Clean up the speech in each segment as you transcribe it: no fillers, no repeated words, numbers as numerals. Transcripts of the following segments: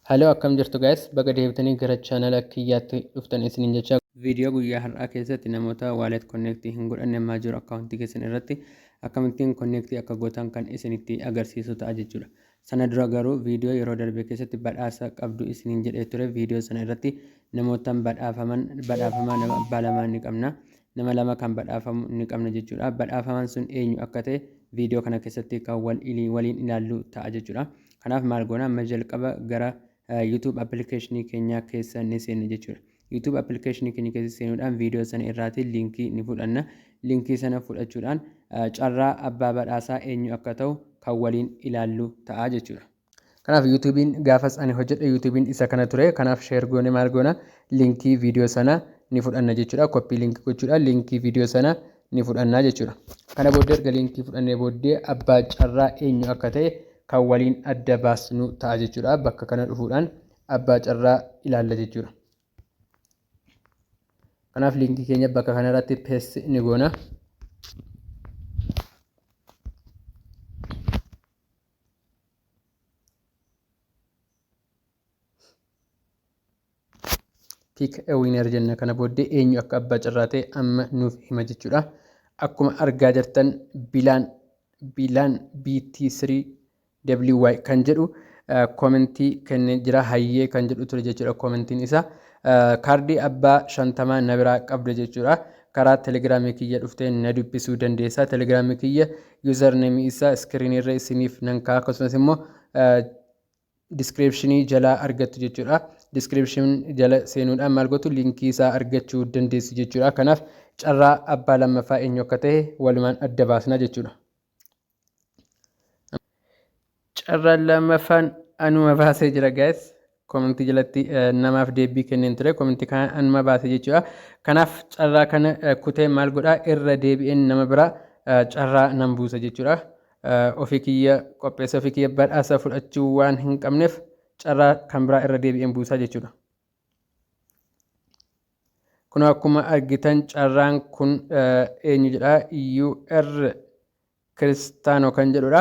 Hello, akkam jirtu guys? Baga deebitanii gara chaanala kiyyaatti dhuftan isiniin jecha. Viidiyoo guyyaa har'aa keessatti namoota wallet connect hin godhanne Major account keessan irratti akkamittiin connect akka gootan kan isinitti agarsiisu ta'a jechuudha. Sana dura garuu viidiyoo yeroo darbe keessatti badhaasa qabdu isiniin jedhee ture. Viidiyoo sana irratti namootan badhaafaman badhaafamaa nama abbaa lamaa ni qabna. Nama lama kan badhaafamu ni qabna jechuudha. Badhaafamaan sun eenyu akka ta'e viidiyoo kana keessatti kan waliin ilaallu ta'a jechuudha. Kanaaf maal goona? Amma jalqaba gara YouTube application keenyaa keessa ni seenna jechuudha. YouTube application keenya keessa seenuudhaan viidiyoo sana irraatii liinkii ni fudhanna. Liinkii sana fudhachuudhaan carraa abbaa badhaasaa eenyu akka ta'u kan waliin ilaallu ta'a jechuudha. Kanaaf YouTube'n gaafas ani hojjedhe YouTube'n isa kana ture. Kanaaf share goone maal goona? Liinkii viidiyoo sana ni fudhanna jechuudha. Koppii liinkii gochuudhaan liinkii viidiyoo sana ni fudhanna jechuudha. Kana booddee erga liinkii fudhannee booddee abbaa carraa eenyu akka ta'e kan waliin adda baasnu ta'a jechuudha. Bakka kana dhufuudhaan abbaa carraa ilaalla jechuudha. Kanaaf liinkii keenya bakka kanarratti paste ni goona. Pick a winner jenna. Kana booddee eenyu akka abbaa carraa ta'e amma nuuf hima jechuudha. Akkuma argaa jirtan Bilaan Bilaan BT3 WY kan jedhu koomentii kennee jira. Hayyee kan jedhu ture jechuudha koomentiin isaa. Kaardii abbaa 50 na biraa qabda jechuudha. Karaa telegiraamii kiyya dhuftee na dubbisuu dandeessa. Telegiraamii kiyya username isaa iskiriinii irra isiniif nan kaa'a. Akkasumas immoo description jalaa argattu jechuudha. Description jala seenuudhaan maal gootu? Liinkii isaa argachuu dandeessu jechuudha. Kanaaf carraa abbaa lammaffaa eenyu akka ta'e walumaan adda baasna jechuudha. Carraan lammaffaan anuma baasee jira guys. Komentii jalatti namaaf deebii kenneen ture. Komentii kana anuma baasee jechuudha. Kanaaf carraa kana kutee maal godhaa? Irra deebi'een nama biraa carraa nan buusa jechuudha. Ofii kiyya qopheessa ofii kiyya badhaasa fudhachuu waan hin qabneef carraa kan biraa irra deebi'een buusaa jechuudha. Kun akkuma argitan carraan kun eenyu jedha? UR Kiristaanoo kan jedhudha.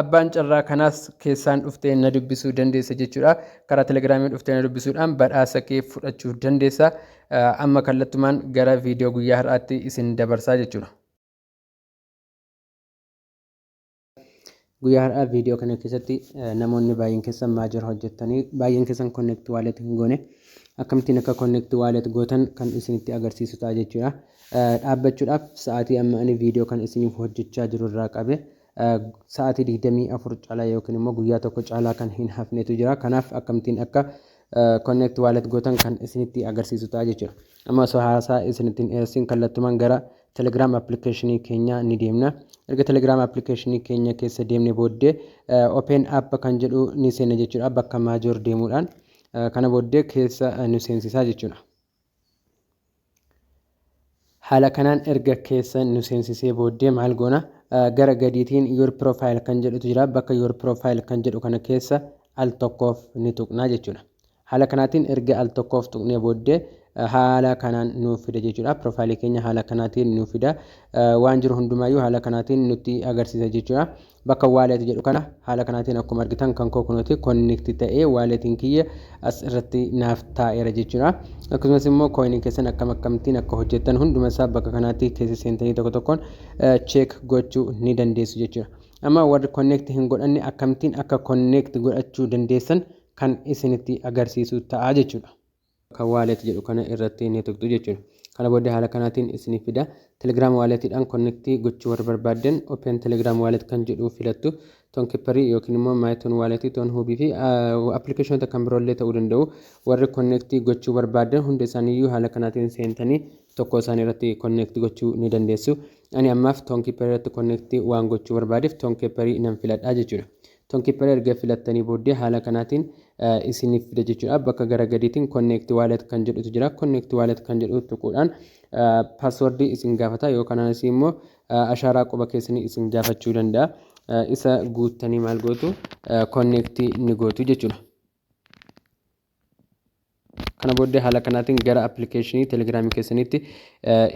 Abbaan carraa kanaas keessaan dhuftee na dubbisuu dandeessa jechuudha. Karaa telegiraamii dhuftee na dubbisuudhaan badhaasa kee fudhachuu dandeessa. Amma kallattumaan gara viidiyoo guyyaa har'aatti isin dabarsaa jechuudha. Guyyaa har'aa viidiyoo kana keessatti namoonni baay'een keessan Major hojjettanii baay'een keessan connect wallet hin goone akkamittiin akka connect wallet gootan kan isinitti agarsiisu ta'a jechuudha. Dhaabbachuudhaaf sa'aatii amma ani viidiyoo kan isiniif hojjechaa jiru irraa qabe sa'aatii 24 caalaa yookiin immoo guyyaa tokko caalaa kan hin hafnetu jira. Kanaaf akkamittiin akka connect wallet gootan kan isinitti agarsiisu ta'a jechuudha. Amma osoo haasaa isinitti hin dhiyeessin kallattumaan gara Telegram application keenya ni deemna. Erga Telegram application keenya keessa deemne booddee open app kan jedhu ni seenna jechuudha. Bakka major deemuudhaan kana booddee keessa nu seensisaa jechuudha. Haala kanaan erga keessa nu seensisee booddee maal goona? Gara gadiitiin your profile kan jedhutu jira. Bakka your profile kan jedhu kana keessa al tokkoof ni tuqnaa jechuudha. Haala kanaatiin erga al tokkoof tuqnee booddee haala kanaan nuuf fida jechuudha. Piroofaayilii keenya haala kanaatiin nuuf fida. Waan jiru hundumaayyuu haala kanaatiin nutti agarsiisa jechuudha. Bakka wallet jedhu kana haala kanaatiin akkuma argitan kan koo kunuuti connect ta'ee waaleetiin kiyya as irratti naaf taa'eera jechuudha. Akkasumas immoo kooyinii keessan akkam akkamittiin akka hojjettan hunduma isaa bakka kanaatti keessa seentanii tokko tokkoon check gochuu ni dandeessu jechuudha. Amma warri connect hin godhanne akkamittiin akka connect godhachuu dandeessan kan isinitti agarsiisu ta'a jechuudha. Kan wallet jedhu kana irratti ni tuqxu jechuudha. Kana booddee haala kanaatiin isiniif fida. Telegram walletiidhaan connect gochuu warri barbaaddan Open Telegram Wallet kan jedhu filattu. Tonkeeper yookiin immoo MyTon Wallet, Ton Hub fi appilikeeshinoota kan biroollee ta'uu danda'u. Warri connect gochuu barbaaddan hunda isaaniiyyuu haala kanaatiin seentanii tokko isaanii irratti connect gochuu ni dandeessu. Ani ammaaf Tonkeeper irratti connect waan gochuu barbaadeef Tonkeeper nan filadha jechuudha. Tonkeeper erga filattanii booddee haala kanaatiin isiniif fida jechuudha. Bakka gara gadiitiin Connect Wallet kan jedhutu jira. Connect Wallet kan jedhu tuquudhaan paaswordii isin gaafata yookaan anas immoo ashaaraa quba keessanii isin gaafachuu danda'a. Isa guuttanii maal gootu? Connect ni gootu jechuudha. Kana booddee haala kanaatiin gara appilikeeshinii Telegiraamii keessaniitti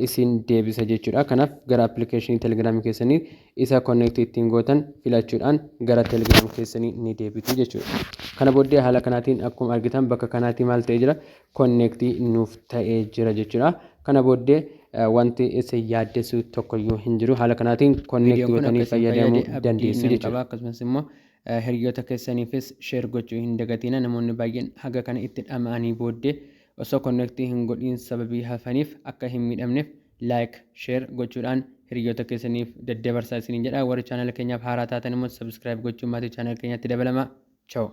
isin deebisa jechuudha. Kanaaf gara appilikeeshinii Telegiraamii keessanii isa connect ittiin gootan filachuudhaan gara Telegiraam keessanii ni deebitu jechuudha. Kana booddee haala kanaatiin akkuma argitan bakka kanaatti maal ta'ee jira? Connect nuuf ta'ee jira jechuudha. Kana booddee wanti isin yaaddessu tokkoyyuu hin jiru. Haala kanaatiin connect Viidiyoon kun akka gootanii isin fayyade fayyadamuu abdii dandeessu nan jechuudha. qaba. Akkasumas immoo hiriyoota keessaniifis share gochuu hin dagatina. Namoonni baay'een haga kana itti dhama'anii booddee osoo connect hin godhiin sababii hafaniif akka hin miidhamneef like, share gochuudhaan hiriyoota keessaniif daddabarsaa isiniin jedha. Warri chaanala keenyaaf haaraa taatan immoo subscribe gochuun maatii chaanala keenyaatti dabalama. Ciao.